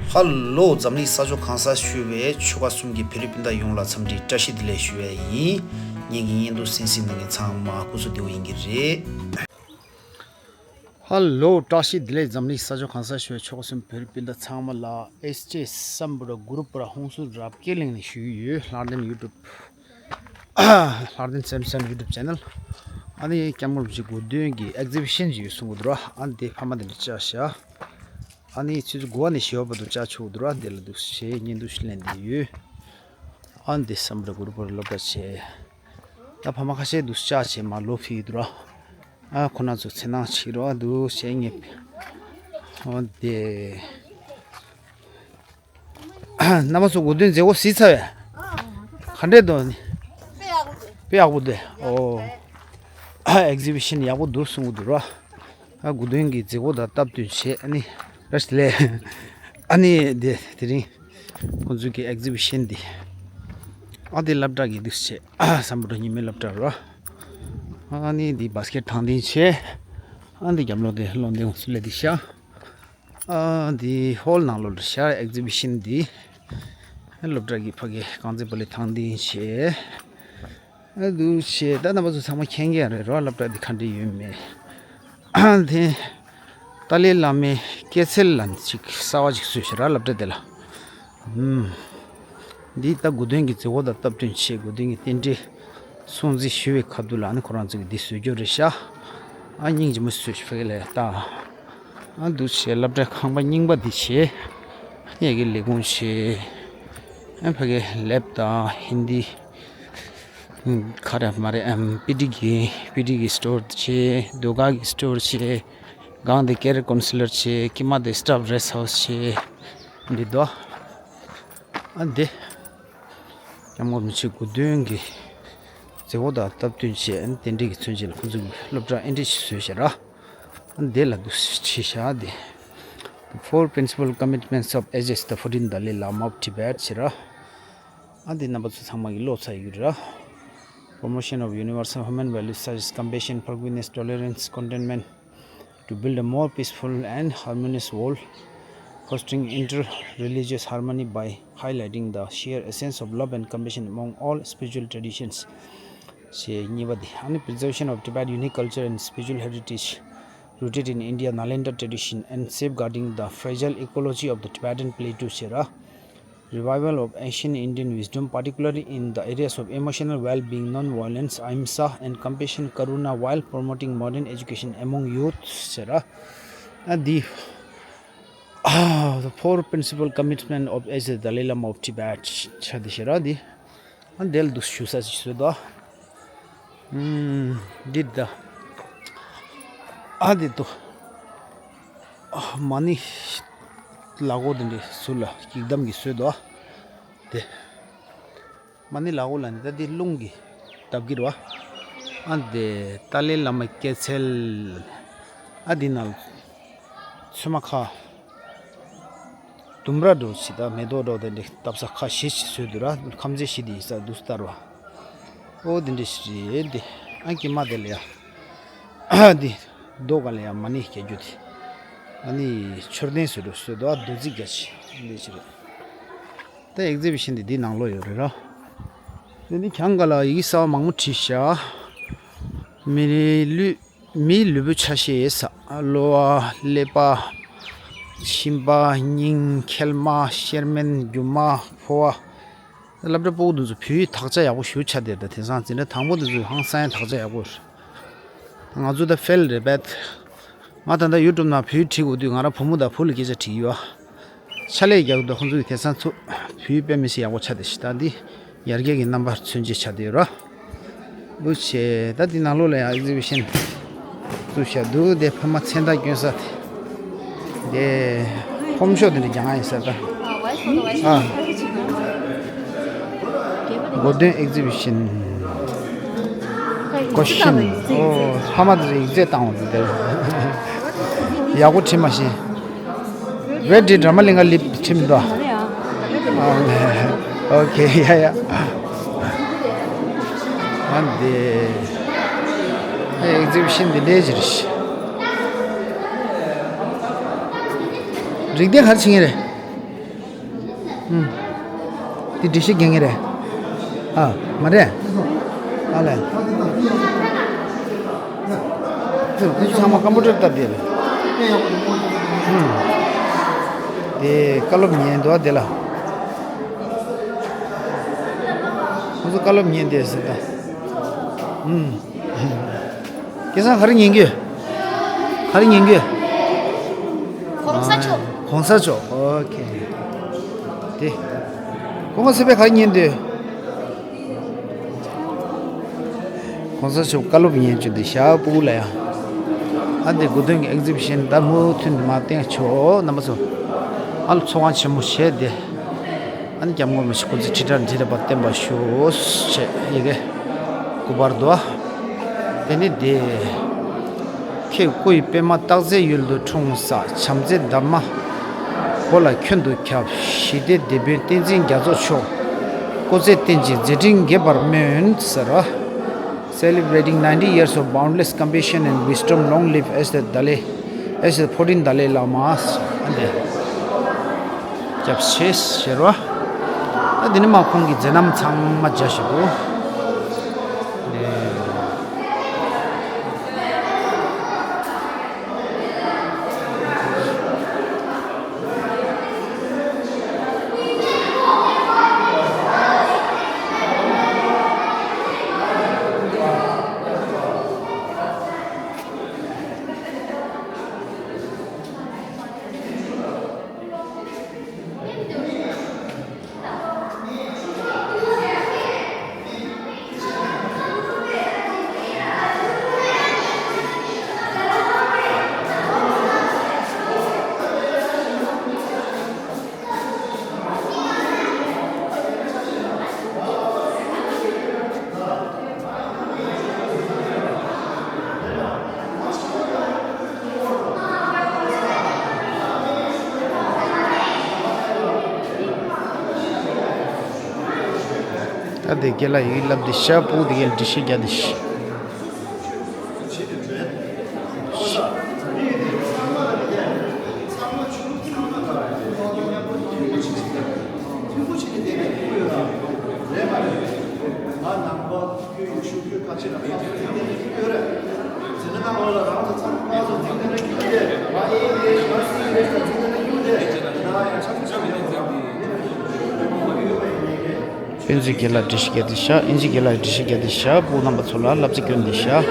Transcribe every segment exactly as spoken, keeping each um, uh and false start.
ཧ་ལོ། འཛམ་གླིང་ས་ཕྱོགས་གང་སར་བཞུགས་པའི་ཆོལ་ཁ་གསུམ་གྱི་བོད་རིགས་སྤུན་ཟླ་ཡོངས་ལ་འཚམས་འདྲི་བཀྲ་ཤིས་བདེ་ལེགས་ཞུ་བ་ཡིན། ངེད་ཀྱི་བརྙན་ཐུང་གསན་གཟིགས་གནང་མཁན་ཚང་མ་སྐུ་གཟུགས་བདེ་པོ་ཡིན་གྱི་རེད། ཧ་ལོ། བཀྲ་ཤིས་བདེ་ལེགས། འཛམ་གླིང་ས་ཕྱོགས་གང་སར་བཞུགས་པའི་ཆོལ་ཁ་གསུམ་བོད་རིགས་སྤུན་ཟླ་ཚང་མ་ལ། ཨེས་ཅེ་སམ་བྷོ་ཊ་གུ་རུབ་པར་ཧོན་སུར་རབ་རྒྱས་གླིང་ནས་ཞུས་ཡོད། ལྷག་དོན་ཡུ་ཊུབ། ལྷག་དོན་སེམས་སེམས་ཡུ་ཊུབ་ཅེ་ནལ། ཨ་ནི་སྐྱབས་མགོན་རིན་པོ་ཆེ་དགུང་སྟོན་གྱི་ཨེག་ཛི་བི་ཤན་ཅིག་ཡོད་གསུང་གི་འདུག་ར། ཨ་ནི་དེ་ཕ་མ་དེ་འདྲ་བཅར་ཤག་ཨ་ནི་ཆུ་ཚོད་དགུ་པ་ནས་བཞི་པ་བར་དུ་བཅར་ཆོག་འདུག་ར། དེ་ལ་འདུག་སེ་བྱས་བརྙན་ཐུང་ཞིག་ལེན་བསྡད་ཡོད། ཨ་ནི་དེ་སམ་བྷོ་ཊ་གུ་རུབ་པར་སློབ་གྲྭ་བྱས། ད་ཕ་མ་ཁ་ཤས་འདུག་སེ་བཅར་བྱས་མར་ལོག་ཕེབས་ཀྱི་འདུག་ར། ཨ་ཁོ་རང་ཚོ་འཚེར་སྣང་བྱེད་རོགས་འདུག་བྱས་ངས། འོ་དེ། རྣམ་པ་ཚོ་དགུང་སྟོན་མཛད་སྒོ་གཟིགས་ཚར་བས། ག་འདྲས་འདུག་དཔེ་ཡག་པོ་འདུག་དཔེ་ཡག་པོ་འདུག་ཨོ། ཨེག་ཛི་བི་ཤན་ཡག་པོ་འདུག་གསུང་གི་འདུག་ར། ཨ་དགུང་སྟོན་གྱི་མཛད་སྒོ་དང་སྟབས་བསྟུན་བྱས། ཨ་ནི་ར་ཞིག་ལས། ཨ་ནི་དེ་དེ་རིང་ཁོང་ཚོའི་གི་ཨེག་ཛི་བི་ཤན་འདི། ཨ་དེ་སློབ་གྲྭ་གི་འདུག་སེ་བྱས། ཨ་སམ་བྷོ་ཊ་ཉི་མའི་སློབ་གྲྭ་ར། ཨ་ནི་འདི་བཱ་སི་ཀེཊ་ཐང་སྟེང་བྱས། ཨ་འདི་རྒྱབ་ལོགས་དེ་སློབ་སྡེ་ཧོན་སུར་སླེབས་བསྡད་ཤག་ཨ་འདི་ཧོལ་ནང་ལོགས་ལ་ཤར་ཨེག་ཛི་བི་ཤན་འདི། སློབ་གྲྭ་གི་ཕ་གི་རྐང་རྩེད་སྤོ་ལོའི་ཐང་སྟེང་བྱས། ཨ་འདུག་བྱས་ད་རྣམ་པ་ཚོ་ཚང་མ་མཁྱེན་གྱི་ཡང་རེད་རོ། སློབ་གྲྭ་འདི་ག་འདྲ་ཡོད་མེད། ཨ་དེ་ཏཱ་ལའི་བླ་མའི་སྐྱེད་ཚལ་ལ་ཅིག་གསར་པ་ཅིག་བཟོས་ཤག་ར་སློབ་གྲྭ་དེ་ལ། ཨུམ། འདི་ལྟ་དགུང་སྟོན་གྱི་མཛད་སྒོ་དང་སྟབས་བསྟུན་བྱས། དགུང་སྟོན་གྱི་རྟེན་འབྲེལ་སྲུང་བརྩི་ཞུ་བའི་ཁ་ཐུག་ལ་ཨ་ནི་ཁོ་རང་ཚོ་གིས་འདི་བཟོས་རྒྱུ་རེད་ཤག་ཨ་སྙིང་རྗེ་མོ་བཟོས་ཤག་ཕ་གི་ལ་ལྟ། ཨ་འདུག་བྱས་སློབ་གྲྭའི་ཁང་པ་རྙིང་པ་འདི་བྱས། ཡ་གི་ལས་ཁུངས་བྱས། ཨ་ཕ་གི་ལེབ་དང་ཧིན་དི། ག་རེ་མ་རེད། ཨམ་པི་ཌི་གི་པི་ཌི་གི་སི་ཊོར་བྱས། ཟློས་གར་གྱི་སི་ཊོར་བྱས། སྒང་དེ་ཀེ་རི་ཡར་ཀའུན་སི་ལར་བྱས། དཀྱིལ་མ་དེ་སི་ཊཱཕ་རེསི་ཧའུ་སི་བྱས། འདི་དོ། ཨ་འདི། སྐྱབས་མགོན་རིན་པོ་ཆེ་དགུང་སྟོན་གྱི་མཛད་སྒོ་དང་སྟབས་བསྟུན་བྱས། ཨ་ནི་རྟེན་འབྲེལ་གྱི་མཚོན་བྱེད་ལ་ཁོང་ཚོས་སློབ་གྲྭ་ཨེ་འདྲ་ཞིག་བཟོས་ཤག་ར། ཨ་འདི་ལ་འདུག་སེ་བྲིས་ཤག་འདི། The four principal commitments of His Highness the fourteenth Dalai Lama of Tibet ཟེར་ར། ཨ་འདི་རྣམ་པ་ཚོ་ཚང་མ་གིས་ཀློག་ཚར་ཡོད་རེད། Promotion of universal human values such as compassion, forgiveness, tolerance, contentment, to build a more peaceful and harmonious world, fostering inter-religious harmony by highlighting the shared essence of love and compassion among all spiritual traditions. ཞེས་གཉིས་པ་འདི། ཨ་ནི་preservation of Tibet's unique culture and spiritual heritage rooted in India Nalanda tradition and safeguarding the fragile ecology of the Tibetan plateau ཟེར་ར། Revival of ancient Indian wisdom, particularly in the areas of emotional well-being, non-violence, ahimsa, and compassion, karuna, while promoting modern education among youth ཟེར་ར། ཨ་འདི། ཨ། The four principal commitment of as the Dalai Lama of Tibet ཆ་འདི་ཟེར་ར་འདི། ཨ་འདི་ལ་འདུག་ཞུ་ས་ཞིག་བཟོས་འདུག་ཨུམ། འདི་ད། ཨ་འདི་དོ། ཨ་མ་ཎི་ལག་འཁོར་འདི་འདྲའི་ཟུར་ལ་གྱིག་དམ་གྱིས་བཟོས་འདུག་ཨ། དེ། མ་ཎི་ལག་འཁོར་ལ་ནི་ད་འདི་རླུང་གིས་བརྡབ་ཀྱི་རེད་བ། ཨ་འདི་ཏཱ་ལའི་བླ་མའི་སྐྱེད་ཚལ། ཨ་འདི་ནང་། ཚོད་མ་ཁ། ལྡུམ་ར་འདྲ་བོ་ཞིག་དང་མེ་ཏོག་འདྲ་བོ་དེ་འདྲ་བཏབ་ས་ཁ་ཤས་ཤིག་བཟོས་འདུག་ར། ཁམས་ཚན་བཞི་དེ་ཡིན་ས་འདུག་སྟེར་བ། ཨོ་དེ་འདྲ་ཞིག་རེད་དེ། ཨ་ཀྱེ་མ་དེ་ལ་ཡ། ཨ་འདི། རྡོ་ག་ལ་ཡ་མ་ཎི་བརྒྱབ་རྒྱུ་དེ། ཨ་ནི་མཆོད་རྟེན་བཟོས་འདྲ་བཟོས་འདུག་ཨ་རྡོ་རྩིག་རྒྱ་ཆེ་འདི་ཞིག་རེད། ད་ཨེག་ཛི་བི་ཤན་དེ་འདི་ནང་ལོགས་ཡོད་རེད་ར། དེ་ནི་གྱང་ག་ལ་ཡི་གེ་གསར་པ་མང་པོ་བྲིས་ཤག་མི་ལུས། མིའི་ལུས་པོའི་ཆ་ཤས་ཡོད་ས། གློ་བ། ཀླད་པ། མཆིན་པ། སྙིང་། མཁལ་མ། གཤེར་རྨེན། རྒྱུ་མ། ཕོ་བ། སློབ་གྲྭ་སྤུ་གུ་དེ་ཚོ་བོད་ཡིག་དག་ཆ་ཡག་པོ་ཞེ་པོ་ཆགས་བསྡད། ད་དེང་སང་འཛིན་གྲྭ་དང་པོ་དེ་ཚོ་ཧང་སང་ཡང་དག་ཆ་ཡག་པོ་རེད། ང་ཚོ་ད་ཕེལ་རེད་པས། ང་ད་ལྟ་ཡུ་ཊུབ་ནང་བོད་ཡིག་བྲིས་དགོས་དུས་ང་རང་བུ་མོ་དང་བུ་ལ་སྐད་ཆ་དྲིས་ཡོད། ཕྱག་ལས་རྒྱག་འདུག་ཁོང་ཚོ་གིས་དེང་སང་ཚུར་བོད་ཡིག་དཔེ་མི་སྲིད་ཡག་པོ་ཆགས་བསྡད་ཤག་ད་འདི་ཡར་རྒྱས་ཀྱི་རྣམ་པ་མཚོན་བྱེད་ཆགས་བསྡད་ཡོད་ར། འདུག་བྱས་ད་འདི་ནང་ལོགས་ལ་ཡང་ཨེག་ཛི་བི་ཤན་བཙུགས་བཞག་འདུག་དེ་ཕ་མ་མཚན་རྟགས་སྐྱོན་ས་དེ། དེ་ཧོམ་ཤོག་དེ་འདྲ་རྒྱག་ཡ་ཡིན་ས་ད། ཨ། གོ་དོན་ཨེག་ཛི་བི་ཤན། གོ་ཤན། ཨོ། ཕ་མ་དེ་ཚོ་ཡིག་ཚད་བཏང་འོང་དུས་དེར། ཡག་པོ་བྲིས་མ་ཤེས། Where did Ramalinga live? ཁྲིམས་དོ། ཨོ་ཁེ། ཡ་ཡ། ཨ་འདི། ཨེག་ཛི་བི་ཤན་འདི་འདྲའི་ཅིག་རེད། རིག་གནས་ག་རེ་བྱེད་ངེས་རེད། ཨུམ། འདི་སྒྲིག་གཞི་འགན་ངེས་རེད། ཨ། མ་རེད། ཨ་ལས། འདི་ཚང་མ་ཀམ་པུ་ཊར་སྟབས་བདེ་རེད། ཨུམ། དེ་བཀའ་སློབ་ཉན་འདུག་དེ་ལ། ཁོང་ཚོ་བཀའ་སློབ་ཉན་བསྡད་ཟེར་ད། ཨུམ། སྐལ་བཟང་ག་རེ་ཉན་གྱི་ཡོད། ག་རེ་ཉན་གྱི་ཡོད། གོང་ས་མཆོག་གོང་ས་མཆོག་ཨོ་ཁེ། དེ། གོང་ས་མཆོག་ག་རེ་ཉན་འདོད། གོང་ས་མཆོག་བཀའ་སློབ་ཉན་བཅུག་འདི་ཞག་སྤུ་གུ་ལ་ཡ། ཨ་འདི་དགུ་སྟོན་གྱི་ཨེག་ཟི་བི་ཤན་ད་མུ་མཐུད་ནས་མར་བསྟན་ཆོག་རྣམ་པ་ཚོ། ཨ་ལ་ཚོགས་ཁང་ཆེན་མོ་བྱས་ཏེ། ཨ་ནི་སྐྱབས་མགོན་རིན་པོ་ཆེ་སྐུ་ཚེ་ཁྲི་ཕྲག་ཁྲི་ཕྲག་བརྟན་པར་ཤོག་ཅེས་ཡི་གེ་སྐུ་པར་དུ། དེ་ནི་དེ། ཁྱེད་སྐུ་ཡི་པདྨ་སྟག་རྩེ་ཡུལ་དུ་འཁྲུངས་ས། བྱམས་བརྩེའི་འདབ་མ་སྒོ་ལ་ཁྱོན་དུ་ཁྱབ། ཞི་བདེའི་དེད་དཔོན་བསྟན་འཛིན་རྒྱ་མཚོ་མཆོག་སྐུ་ཚེ་བརྟན་ཅིང་མཛད་འཕྲིན་རྒྱས་པར་སྨོན་ཟེར་བ། Celebrating ninety years of boundless compassion and wisdom, long live as the Dalai, as the fourteenth Dalai Lama. ཨ་འདི། སྐྱབས་ཆེ་ཟེར་བ། ད་འདི་ནི་མ་ཁོང་གི་མཛད་རྣམ་ཚང་མ་མཇལ་ཞིག་གོ། ད་དེ་རྒན་ལགས་ཡིག་ལབ་དེ་ཤ་སྤུ་དེ་གའི་འདྲི་ཤེས་རྒྱ་དེ་ཤི། པཎ་ཆེན་རྒན་ལགས་འགྲེལ་བཤད་རྒྱག་དེ་ཤག་ཨིན་ཇི་རྒན་ལགས་འགྲེལ་བཤད་རྒྱག་དེ་ཤག་བུ་རྣམ་པ་ཚོ་ལ་བསླབ་བྱ་སྐྱོན་དེ་ཤག་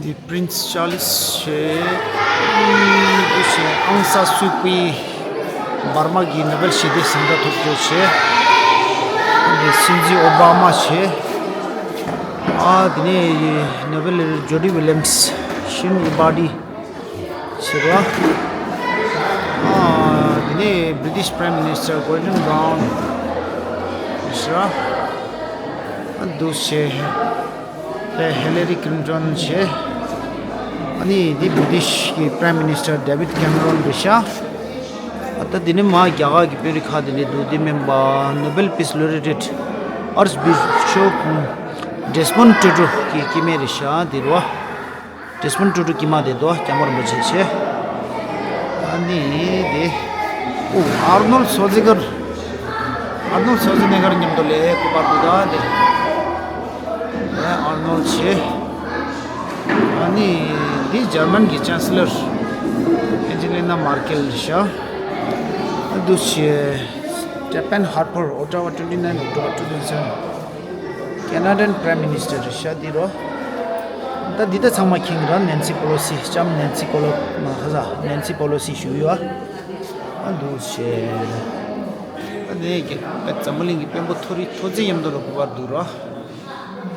འདི་Prince Charles་བྱས། འདི་བྱས་ཨང་སང་སུའུ་ཀི་འབར་མ་གི་ནོ་བེལ་ཞི་བདེའི་གཟེངས་རྟགས་ཐོབ་རྒྱུ་བྱས། འདི་སྲིད་འཛིན་ཨོ་བྷ་མ་བྱས། ཨ་དེ་ནས་ནོ་བེལ་ཇོ་ཌི་ཝི་ལི་ཡམ་སི་ཤིན་ཨི་བྷ་ཌི་ཟེར་བ། ཨ་དེ་ནས་British Prime Minister Gordon Brown་ཟེར་བ། ཨ་འདུག་བྱས། དེ་Hillary Clinton་བྱས། ཨ་ནི་དེ་British་གི་Prime Minister David Cameron་རེད་ཤག་ད་འདི་ནི་མ་རྒྱ་གར་གྱི་དཔོན་རིགས་ཁག་དེ་འདྲའི་འདུག་དེ་མིན་པ་Nobel Peace Laureate Archbishop Desmond Tutu གི་སྐྱེ་དམན་རེད་ཤག་དེ་རེད་བ། Desmond Tutu སྐྱེ་དམན་དེ་འདུག་སྐྱབས་མགོན་རིན་པོ་ཆེ་ཆེ། ཨ་ནི་དེ། ཨོ། Arnold Schwarzenegger། Arnold Schwarzenegger མཉམ་དུ་ལས་སྐུ་པར་འདུག་ད་དེ། ཨ། Arnold ཆེ། ཨ་ནི་འདི་German གྱི་Chancellor Angela Merkel རེད་ཤག་ཨ། འདུག་སེ། Stephen Harper, Ottawa, twenty nine October two thousand seven Canadian Prime Minister རེད་ཤག་འདི་རོ། ད་འདི་ད་ཚང་མ་མཁྱེན་གྱི་ར། Nancy Pelosi ལྕམ་Nancy Colo- མ་ཧ་ཟ། Nancy Pelosi ཞུ་ཡོད་ཨ། ཨ། འདུག་སེ། ཨ་ནི་འཛམ་བུ་གླིང་གི་དཔོན་པོ་མཐོ་རིས་མཐོ་ཚད་མཉམ་དུ་ལ་སྐུ་པར་འདུག་ར།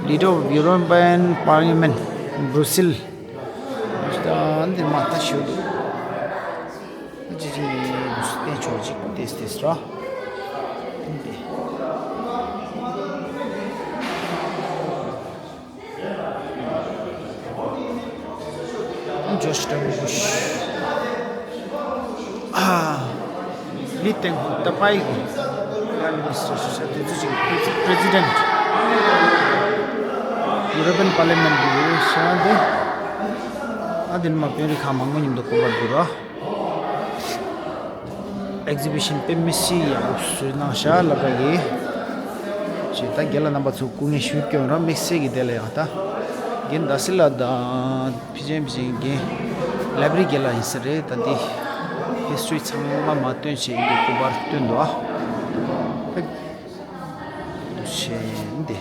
Leader of European Parliament, Brussels. ཨ་འདི་མ་ད་ཞུ་འདུག་ཅི་ཅི་བསྟན་ཆོག་ཅིག་ཏེས་ཏེས་ར། འདི། George W Bush. ཨ། Lee Teng-hung, ད་པའི་Prime Minister ཞིག་ཤག་དེ་ཚོ་ཅིག President European Parliament གི་ཤག་འདི། ཨ་འདི་ནི་མ་དཔོན་རིགས་ཁག་མང་པོ་མཉམ་དུ་སྐུ་པར་འདུག་ར། Exhibition དཔེ་མི་སྲིད་ཡག་པོ་བཟོས་གནང་ཤག་སློབ་གྲྭ་གིས། ཅེས་ད་རྒན་ལགས་རྣམ་པ་ཚོ་སྐུ་ངལ་ཞུ་སྐྱོན་ར་དམིགས་བསལ་གྱི་དེ་ལ་ཡང་ད། རྒན་ཟླ་སྲིད་ལགས་དང་ཕི་ཅན་ཕི་ཅན་རྒན་library རྒན་ལགས་ཡིན་ས་རེད། ད་འདི་history ཚང་མ་མ་སྟོན་བྱས་ཡིན་དུས་སྐུ་པར་སྟོན་འདུག་ཨ། ཞེས་འདི།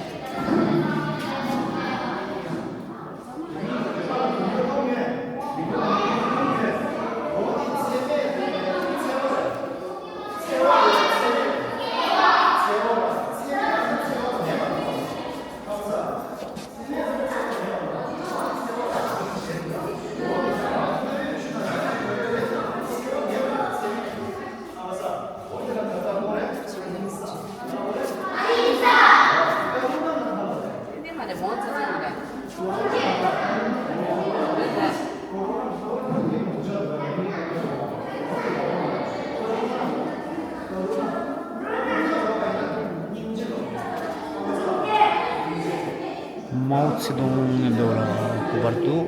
མའོ་ཙེ་ཏུང་ནས་འདུག་ལ་སྐུ་པར་འདུག་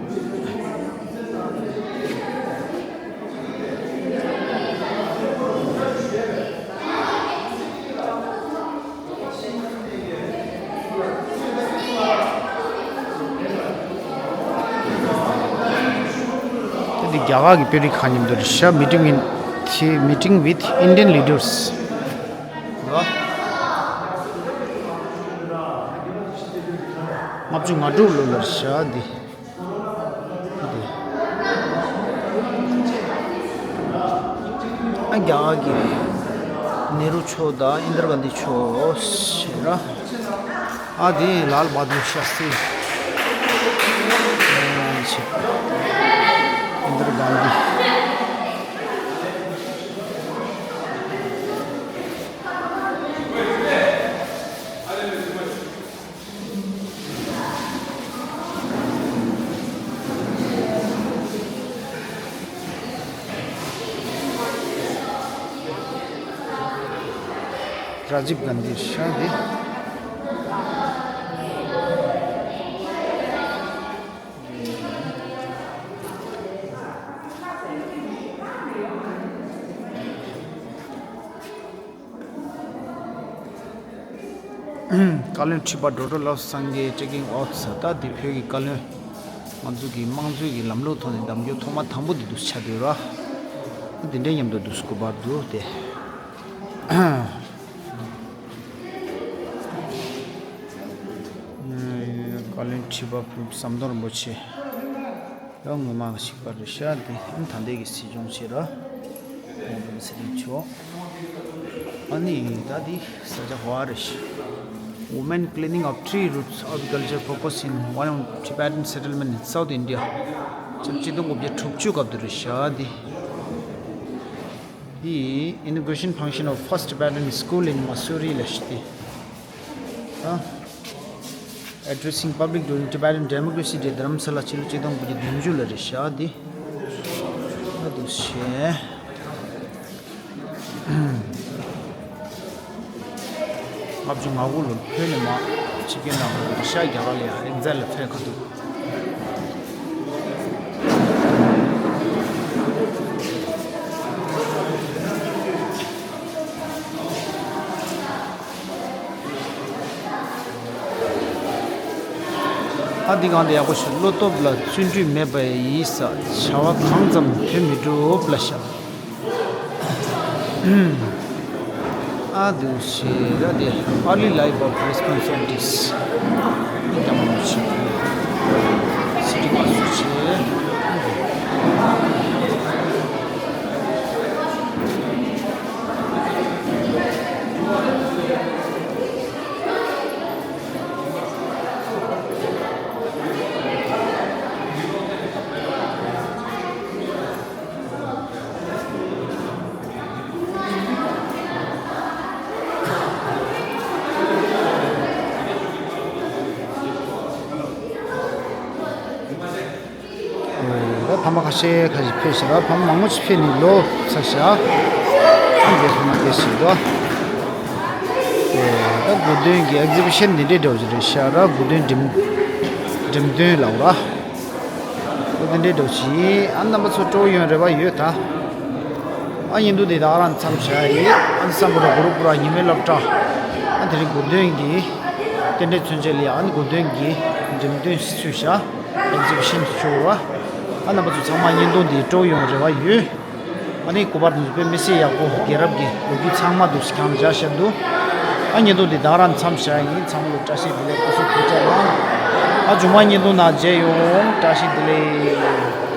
ད་འདི་རྒྱ་གར་གྱི་དཔོན་རིགས་ཁག་མཉམ་དུ་རེད་ཤག meeting in meeting with Indian leaders ལྔ་བཅུ་ང་དྲུག་ལོ་ལ་རེད་ཤག་འདི། འདི། ཨ། རྒྱ་གར་གྱི་ནེ་རུ་མཆོག་དང་ཨིན་དྲ་གྷན་དྷི་མཆོག་ཟེར་ར། ཨ། འདི་ལཱལ་བྷ་དུར་ཤཱ་སྟྲི། ཨ། ཨིན་དྲ་གྷན་དྷི། རཱ་ཇིབ་གྷན་དྷི་ཤག་འདི། བཀའ་བློན་ཁྲི་པ་ཌོག་ཊར་ལོ་སངས་རྒྱས་taking oath ཟེར། ད་འདི་བོད་ཀྱི་བཀའ་བློན། ང་ཚོ་གི་དམངས་གཙོའི་གི་ལམ་ལུགས་ཐོག་ནས་གདམ་རྒྱུ་ཐོག་མ་དང་པོ་འདི་འདུག་ཆགས་བསྡད་ར། འདི་འདྲའི་མཉམ་དུ་འདུག་སྐུ་པར་འདུག་སྟེ། བཀའ་བློན་ཁྲི་པ་ཟམ་གདོང་རིན་པོ་ཆེ། ཡང་ངོ་མ་གཅིག་པ་རེད་ཤག་འདི་ཨ་ནི་ད་ལྟའི་གི་སྲིད་སྐྱོང་བྱེད་ར། ཨོ་བྷན་སི་རིང་མཆོག་ཨ་ནི་ད་འདི་ས་ཆ་ཧོ་ཨ་རེད་ཤག Women cleaning of tree roots, horticulture focus in one Tibetan settlement in South India. ཆིག་སྟོང་དགུ་བརྒྱ་དྲུག་ཅུ་སྐབས་དུ་རེད་ཤག་འདི། འདི་inauguration function of first Tibetan school in Mussoorie ལ་ཤི་སྟེ། ཨ། Addressing public during Tibetan Democracy Day Dharamsala ཕྱི་ལོ་ཆིག་སྟོང་དགུ་བརྒྱ་བདུན་ཅུ་ལ་རེད་ཤག་འདི། ཨ། འདུག་སེ། ལྔ་བཅུ་ང་དགུ་ལོར་བོད་ནས་མར་ཕྱི་རྒྱལ་ནང་ལ་རུ་ཤ་རྒྱ་གར་ལ་ཡ་ཨེག་ཛལ་ལ་ཕེབས་ཁ་ཐུག་ཨ་འདི་གང་དེ་ཡག་པོ་ཞིག་བློ་སྟོབས་ལ་བརྩོན་འགྲུས་མེད་པ་ཡིས། བྱ་བ་གང་བརྩམས་དོན་མི་འགྲུབ་ལ་བཞག་ཨ་འདུག་བྱས་ར་དེ། Early life of responsibilities. ཨ་ཀྱང་མ་ཞིག་སྲིད་པ་སུ་བྱས། ད་ཕ་མ་ཁ་ཤས་ཁ་ཤས་ཕེབས་ཤག་ཕ་མ་མང་པོ་ཞིག་ཕེབས་ནས་ལོ་ཚར་ཤག་ཨ་འདི་ཕ་མ་དེ་ཞིག་འདུག་ད་དགུ་སྟོན་གྱི་ཨེག་ཛི་བི་ཤན་འདི་འདྲའི་འདྲ་བོ་ཞིག་རེད་ཤག་ར། དགུ་སྟོན་འགྲེམས་འགྲེམས་སྟོན་ལབ་ར། ཨོ་དེ་འདྲའི་འདྲ་བོ་ཞིག་ཨ་རྣམ་པ་ཚོ་སྤྲོ་ཡོང་རེ་བ་ཡོད་ད། ཨ་བརྙན་ཐུང་འདི་ད་ག་རང་མཚམས་བཞག་ཡིན། ཨ་ནི་སམ་བྷོ་ཊ་གུ་རུ་ཀུ་ར་ཉི་མའི་སློབ་གྲྭ། ཨ་དེ་རིང་དགུ་སྟོན་གྱི་རྟེན་འབྲེལ་མཚོན་བྱེད་ལ་ཡ། ཨ་ནི་དགུ་སྟོན་གྱི་འགྲེམས་སྟོན་ཞུས་ཤག་ཨེག་ཛི་བི་ཤན་ཞུ་བ། ཨ་རྣམ་པ་ཚོ་ཚང་མ་བརྙན་ཐུང་འདི་སྤྲོ་ཡོང་རེ་བ་ཡོད། ཨ་ནི་སྐུ་པར་འདི་ཚོ་དཔེ་མི་སྲིད་ཡག་པོ། རྒྱལ་རབས་ཀྱི་ལོ་རྒྱུས་ཚང་མ་འདུག་སེ་གང་བཞག་བཞག་འདུག་ཨ་བརྙན་ཐུང་འདི་ད་ག་རང་མཚམས་བཞག་ཡིན། ཚང་མ་ལ་བཀྲ་ཤིས་བདེ་ལེགས། སྐུ་གཟུགས་ཐུགས་ཅག་གནང་། ཨ་མཇུག་མ་བརྙན་ཐུང་ནང་མཇལ་ཡོང་། བཀྲ་ཤིས་བདེ་ལེགས།